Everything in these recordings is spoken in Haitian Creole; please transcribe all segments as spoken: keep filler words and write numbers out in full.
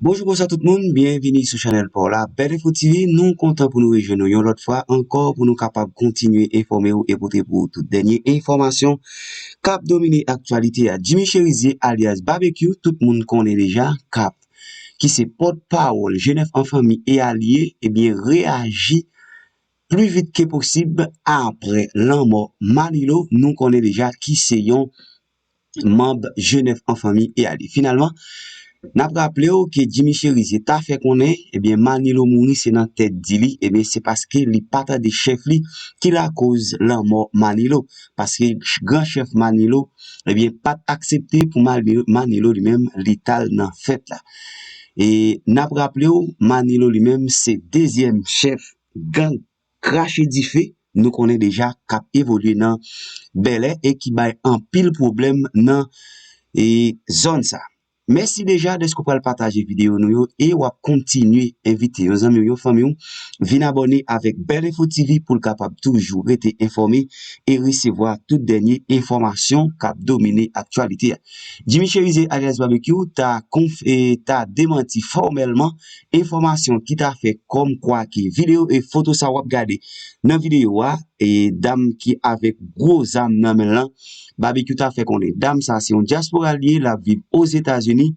Bonjou, bonswa tout moun, byenvini sou chanèl pa w la, Bèl Enfo T V. Nou kontan pou nou rejwenn nou yon lòt fwa ankò pou nou kapab kontinye enfòme w e pote pou ou tout dènye enfòmasyon k ap domine aktyalite a. Jimmy Chérizier alyas Babekyou, tout moun konnen deja, k ap, ki se pòtpawòl G nèf an fanmi e alye, ebyen, reyaji pli vit ke posib apre lanmò Manilo, nou konnen deja ki se yon manm G nèf an fanmi e alye. Finalman, n ap raple w ke Jimmy Chérizier ta fè konnen, ebyen, Manilo mouri se nan tèt di li, ebyen, se paske li pa tande chèf li ki lakoz lanmò Manilo. Paske gran chèf Manilo, ebyen, pa t aksepte pou Manilo, Manilo li menm, li t al nan fèt la. E n ap raple w, Manilo li menm se dezyèm chèf gang Krache Dife, nou konnen deja, k ap evolye nan Bèlè e ki bay anpil pwoblèm nan, e, zòn sa. Mèsi deja dèske w pral pataje videyo nou yo e w ap kontinye envite yon zanmi w, yon fanmi w, vin abòne avèk Bèl Enfo T V pou l kapab toujou rete enfòme e resevwa tout dènye enfòmasyon k ap domine aktyalite a. Jimmy Chérizier alyas Babekyou ta konf-, e, ta demanti fòmèlman enfòmasyon ki ta fè kòmkwa ke videyo e foto sa w ap gade nan videyo a, e dam ki avèk gwo zam nan men l lan, Babekyou ta fè konnen dam sa se yon dyaspora l ye, l ap viv Ozetazini.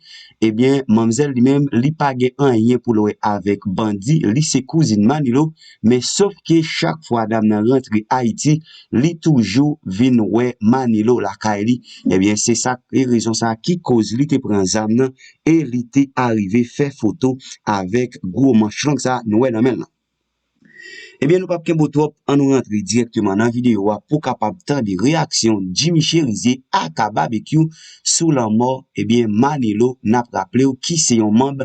Ebyen, manmzèl li menm, li pa gen anyen pou l wè avèk bandi, li se kouzin Manilo, men sof ke chak fwa dam nan rantre Ayiti, li toujou vin wè Manilo lakay li. Ebyen, se sa, e rezon sa ki koz li te pran zam nan e li te arive fè foto avèk gwo manch long sa nou wè nan men l lan. Ebyen, nou p ap kenbe w twòp, ann nou rantre dirèkteman nan videyo a pou w kapab tande reyaksyon Jimmy Chérizier aka Babekyou sou lanmò, ebyen, Manilo, n ap raple w ki se yon manm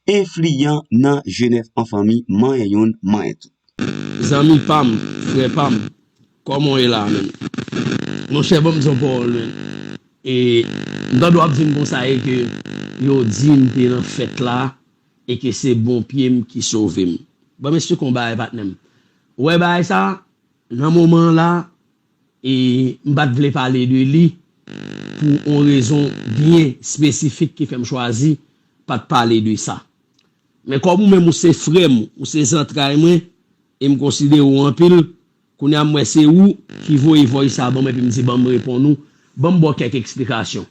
enfliyan nan G nèf an fanmi, manyen youn, manyen tout. Zanmi pa m, frè pa m, kòman w ye la menm? Monchè, ban m di w yon pawòl menm. E m tande w ap di m konsa e ke yo di m te nan fèt la e ke se bon pye m ki sove m. Ban m eksplike w yon bagay, patnè m. Ou wè bagay sa, nan moman an la, e m pa t vle pale de li pou yon rezon byen espesifik ki fè m chwazi pa t pale de sa. Men kòm ou menm ou se frè m, ou se zantray mwen, e m konsidere w anpil, kounye a m wè se ou ki voye voice sa ban m epi m di ban m reponn ou, ban m ba w kèk eksplikasyon.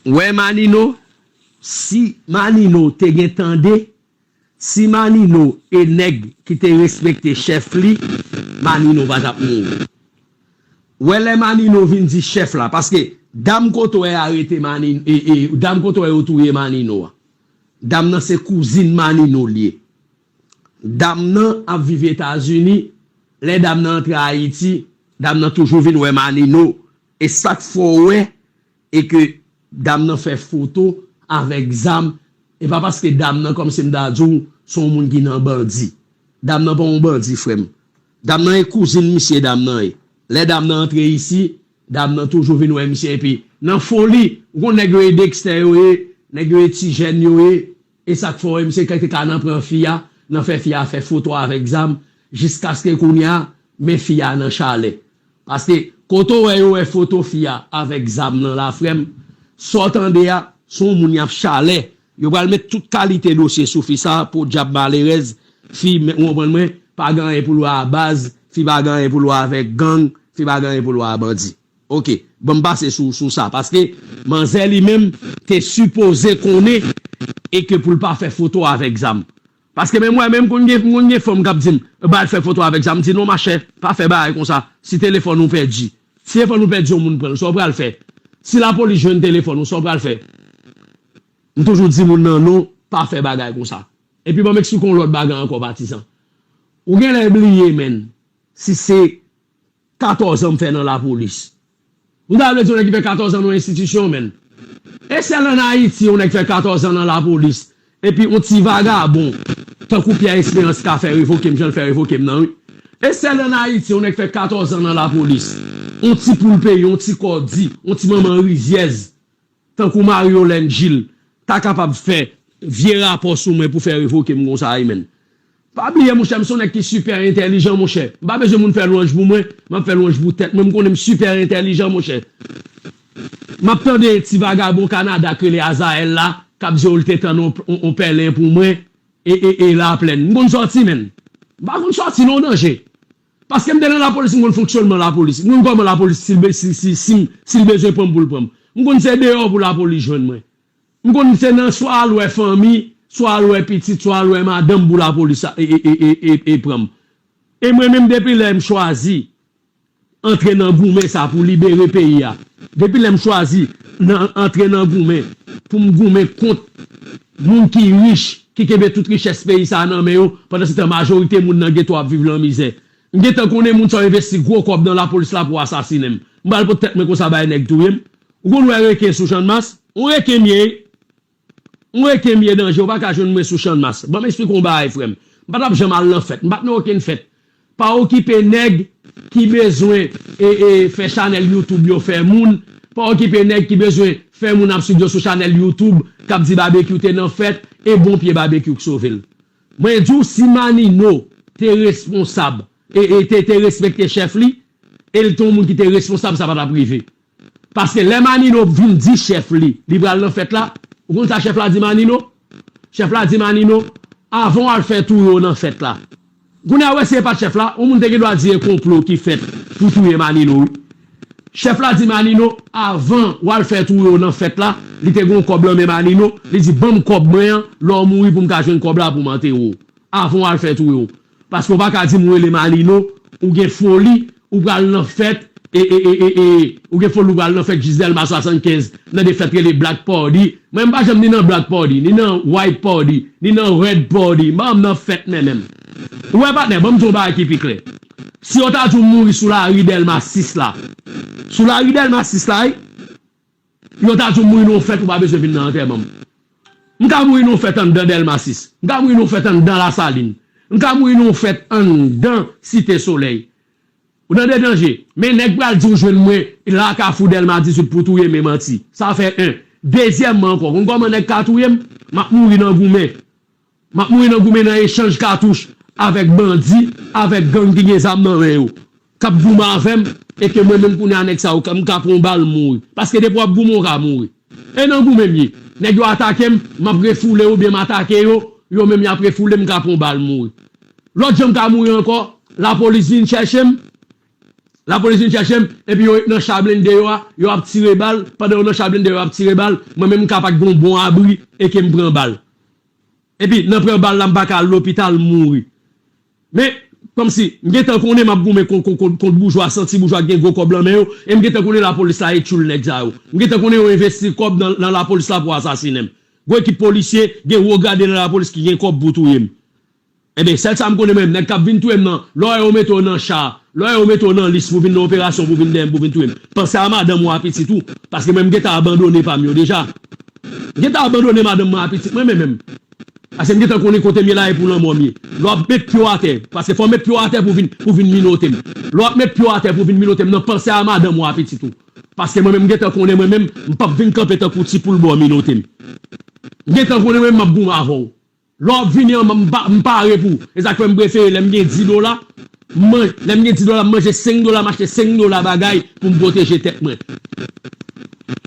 Ou wè Manino, si Manino te gen tande, si Manino e nèg ki te respekte chèf li, Manino pa t ap mouri. Ou wè lè Manino vin di chèf la, paske dam kote w wè arete Manino, e, e, dam kote w wè yo touye Manino a. Dam nan se kouzin Manino l ye. Dam nan ap viv Etazini, lè dam nan antre Ayiti, dam nan toujou vin wè Manino. E sa k fè w wè, e ke dam nan fè foto avèk zam, e pa paske dam nan, kòmsi m ta di w, se yon moun ki nan bandi. Dam nan pa yon bandi, frè m. Dam nan e kouzin misye, dam nan ye. Lè dam nan antre isi, dam nan toujou vin wè misye, epi nan foli, ou konn nèg yo e dekstè yo ye, nèg yo e ti jèn yo ye, e sa k fè w wè misye te ka nan pran fi a, nan fè fi a fè foto avèk zam, jiskaske kounye a, men fi a nan chalè. Paske kote w wè yo wè foto fi a avèk zam nan la, frè m, sa w tande a, se yon moun y ap chalè. Yo pral met tout kalite dosye sou fi sa, podyab malerèz, fi, men, ou konprann mwen, pa gen anyen pou l wè a baz, fi pa gen anyen pou l wè avèk gang, fi pa gen anyen pou l wè a bandi. Oke, ban m pase sou, sou sa, paske manzè li menm te sipoze konnen e ke pou l pa fè foto avèk zam. Paske menm mwen menm, m konn gen, m konn gen fanm k ap di m, "Ba al fè foto avèk zam." M di, "Non, machè, pa fè bagay konsa. Si telefòn ou pèdi, si telefòn ou pèdi, yon moun pran l, sa w pral fè? Si lapolis jwenn telefòn ou, sa w pral fè?" M toujou di moun nan, "Non, pa fè bagay konsa." Epi ban m eksplike w yon lòt bagay ankò, patizan. Ou genlè bliye, menn, si se katòz an m fè nan lapolis. M ta vle di yon nèg ki fè katòz an nan yon enstitisyon, menn. E sèl ann Ayiti yon nèg fè katòz an nan lapolis, epi yon ti vagabon, tankou Pyè Esperans ka fè revoke m, jan l fè revoke m nan, wi. E sèl ann Ayiti yon nèg fè katòz an nan lapolis, yon ti poul peyi, yon ti kòdi, yon ti manman rizyèz, tankou Marie Yolène Gilles, ta kapab fè vye rapò sou mwen pou fè revoke m konsa, wi, menn. Pa bliye, monchè, m se yon nèg ki sipè entèlijan, monchè. M pa bezwen moun fè lwanj pou mwen, m ap fè lwanj pou tèt mwen. M konnen m sipè entèlijan, monchè. M ap tande ti vagabon Kanada k rele Azayèl la, k ap di w li te tann on, on, on pèlen pou mwen, e, e, e Laplèn. M konn sòti, menn. M pa konn sòti nan yon danje. Paske m te nan lapolis, m konn fonksyònman lapolis. M konn kòman lapolis, si l be-, si, si, si, si l bezwen pran m pou l pran m. M konn se deyò pou lapolis jwenn mwen. M konn se nan swa al wè fanmi, swa al wè pitit, swa al wè madanm pou lapolis e, e, e, e, e, e pran m. E mwen menm depi lè m chwazi antre nan goumen sa pou libere peyi a. Depi lè m chwazi nan, antre nan goumen pou m goumen kont moun ki rich, ki kenbe tout richès peyi sa nan men yo, pandan se tan majorite moun nan geto ap viv nan mizè. M gentan konnen moun sa yo envesti gwo kòb nan lapolis la pou asasinen m. M pral pot tèt mwen konsa bay nèg touye m. Ou konn wè reken sou Channmas? Yon reken m ye. Yon reken m ye danje, ou pa ka jwenn mwen sou Channmas. Ban m eksplike w yon bagay, frè m. M pa t ap janm al nan fèt, m pa t nan okenn fèt. Pa okipe nèg ki bezwen e, e, fè chanèl YouTube yo fè moun. Pa okipe nèg ki bezwen fè moun ap swiv yo sou chanèl YouTube, k ap di Babekyou te nan fèt, e bon pye Babekyou k sove l. Mwen di w, si Manino te responsab, e, e te, te respekte chèf li, e l te yon moun ki te responsab, sa pa t ap rive. Paske lè Manino vin di chèf li, li pral nan fèt la, ou konn sa chèf la di Manino? Chèf la di Manino, avan w al fè touye w nan fèt la. Kounye a, w wè si e pa t chèf la, yon moun te gen dwa di e konplo ki fèt pou touye Manino, wi. Chèf la di Manino, avan w al fè touye w nan fèt la, li te gen yon kòb nan men Manino, li di, ban m kòb mwen an, lè w mouri pou m ka jwenn kòb la pou m antere w. Avan w al fè touye w. Paske w pa ka di m w rele Manino, ou gen foli, ou pral nan fèt, e, e, e, e, e, ou gen foli, ou pral nan fèt jis Dèlma swasannkenz, nan de fèt rele Black Party. Mwen, m pa janm ni nan Black Party, ni nan White Party, ni nan Red Party. M pa janm nan fèt, mwen menm. Ou wè, patnè, ban m di w yon bagay ki pi klè. Si yo ta di w mouri sou lari Dèlma sis la, sou lari Dèlma sis la, wi, yo ta di w mouri nan yon fèt, ou pa bezwen vin nan antèman m. M ka mouri nan yon fèt anndan Dèlma sis. M ka mouri nan yon fèt anndan Lasalin. M ka mouri nan yon fèt anndan Site Solèy. Ou tande danje? Men nèg pral di w jwenn mwen la Kafou Dèlma dizuit pou touye m, e manti. Sa fè en. Dezyèmman ankò, konn kòman nèg ka touye m? M ap mouri nan goumen. M ap mouri nan goumen nan echanj katouch avèk bandi, avèk gang ki gen zam nan men yo, k ap goumen avè m, e ke mwen menm kounye a nèg sa yo, m ka pran yon bal mouri. Paske depi w ap goumen, w ka mouri. E nan goumen m ye. Nèg yo atake m, m ap refoule oubyen m atake yo, yo menm y ap refoule m, m ka pran yon bal mouri. Lòt jan m ka mouri ankò, lapolis vin chèche m, lapolis vin chèche m, epi yo ret nan cha blende yo a, yo ap tire bal, pandan yo nan cha blende yo ap tire bal, mwen menm m ka pa t gen yon bon abri, e ke m pran bal. Epi, nan pran bal la, m pa ka al lopital, m mouri. Men, kòmsi, m gentan konnen m ap goumen kont, kont, kont, kont boujwa, santi boujwa ki gen gwo kòb nan men yo, e m gentan konnen lapolis la e tchoul nèg sa yo. M gentan konnen yo envesti kòb nan, nan lapolis la pou asasinen m. Gwo ekip polisye, gen wo grade nan lapolis ki gen kòb pou touye m. Enben, sèl sa m konnen mwen, nèg k ap vin touye m nan, lè w wè yo mete w nan cha, lè w wè yo mete w nan lis pou vin nan operasyon, pou vin dèyè m, pou vin touye m, panse a madanm ou a pitit ou, paske mwen m gentan abandone pa m yo deja. M gentan abandone madanm mwen a pitit mwen, men menm. Paske m gentan konnen kote m ye la e pou lanmò m ye. Lè w ap met pye w atè, paske fò w met pye w atè pou vin, pou vin minote m. Lè w ap met pye w atè pou vin minote m nan, panse a madanm ou a pitit ou. Paske mwen menm m gentan konnen mwen menm, m p ap vin kanpe tankou ti poul bò minote m. M gentan konnen mwen menm m ap goumen avè w. Lè w ap vini an, m pa, m pare pou. E sa k fè m prefere lè m gen dis dola, m man-, lè m gen dis dola, m manje senk dola, m achte senk dola bagay pou m pwoteje tèt mwen.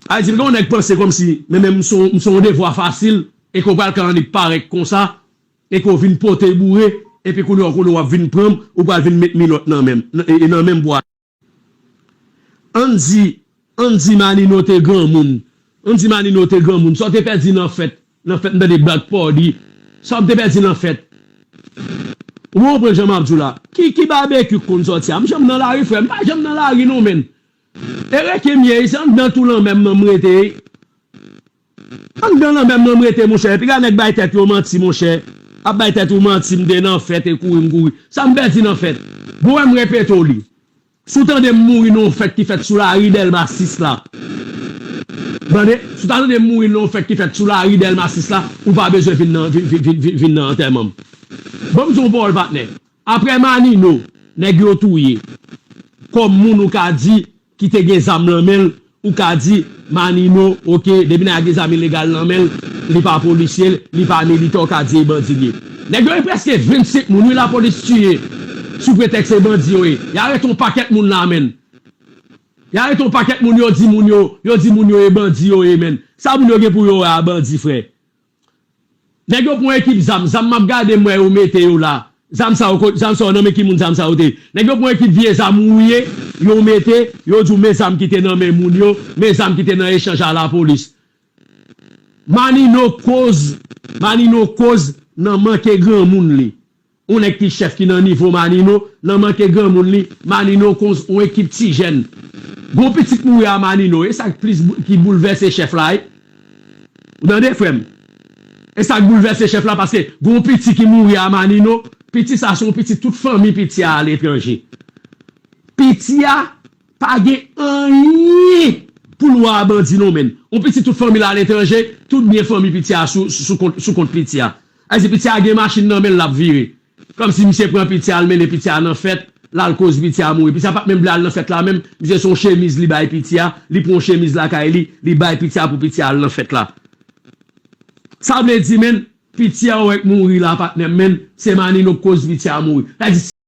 A di, gen yon nèg panse kòmsi, men menm m se yon, m se yon devwa fasil, e ke w pral ka annik parèt konsa, e ke w vin pote boure, epi kounye a w konnen w ap vin pran m, ou pral vin met minòt nan men m, nan, e, e nan men m pou Ann di, ann di Manino te granmoun. Ann di Manino te granmoun. Sa w te pèdi nan fèt, nan fèt m tande Black Party. Sa w te pèdi nan fèt. Ou konprann jan m ap di w la. Ki, ki Babekyou k konn sòti a? M janm nan lari, frè. M pa janm nan lari non, menn. E reken m ye, se anndan tou lanmè m nan m rete. Anndan lanmè m nan m rete, monchè. Piga nèg bay tèt yo manti, monchè. Ap bay tèt ou manti, m te nan fèt e kouri m kouri. Sa m pèdi nan fèt? Bon, wè m repete w li. Si w tande m mouri nan yon fèt ki fèt sou lari Dèlma sis la. Tande, si w ta tande m mouri nan yon fèt ki fèt sou lari Dèlma sis la, ou pa bezwen vin nan, vin, vin, vin, vin, vin nan antèman m. Ban m di w yon pawòl, patnè. Aprè Manino, nèg yo touye. Kòm moun ou ka di ki te gen zam nan men l, ou ka di, Manino, oke, depi nèg la gen zam ilegal nan men l, li pa polisye, li pa militè, ou ka di e bandi l ye. Nèg yo e prèske vennsenk moun, wi, lapolis tiye, sou pretèks se bandi yo ye. Y arete yon pakèt moun la, menn. Y arete yon pakèt moun, yo di moun yo, yo di moun yo e bandi yo ye, menn. Sa moun yo gen pou yo wè a bandi, frè? Nèg yo pran ekip zam, zam m ap gade m wè yo mete yo la. Zam sa yo, zam sa yo nan men ki moun zam sa yo te ye? Nèg yo pran ekip vye zam wouye, yo mete, yo di w men zam ki te nan men moun yo, men zam ki te nan echanj a lapolis. Manino koz, Manino koz nan manke granmoun li. Yon nèg ki chèf ki nan nivo Manino, nan manke granmoun li, Manino koz yon ekip ti jèn. Gon pitit mouri a Manino, e sa k plis bou- ki boulvèse chèf la, wi. Ou tande, frè m? E sa k boulvèse chèf la, paske gon piti ki mouri a Manino, piti sa se yon piti tout fanmi piti a aletranje. Piti a pa gen anyen pou lwa a bandi non, menn. Yon piti tout fanmi l aletranje, tout byen fanmi piti a sou, sou kont, sou kont piti a. Sa vle di piti a gen machin nan men l, l ap vire. Kòmsi misye pran piti a, l mennen piti a nan fèt, l al koz piti a mouri. Piti a pa t menm vle al nan fèt la menm, misye se yon chemiz li bay piti a, li pran yon chemiz lakay li, li bay piti a pou piti a al nan fèt la. Sa vle di, menn, piti a ou wè k mouri la, patnè m, menn, se Manino k koz piti a mouri. Sa vle di,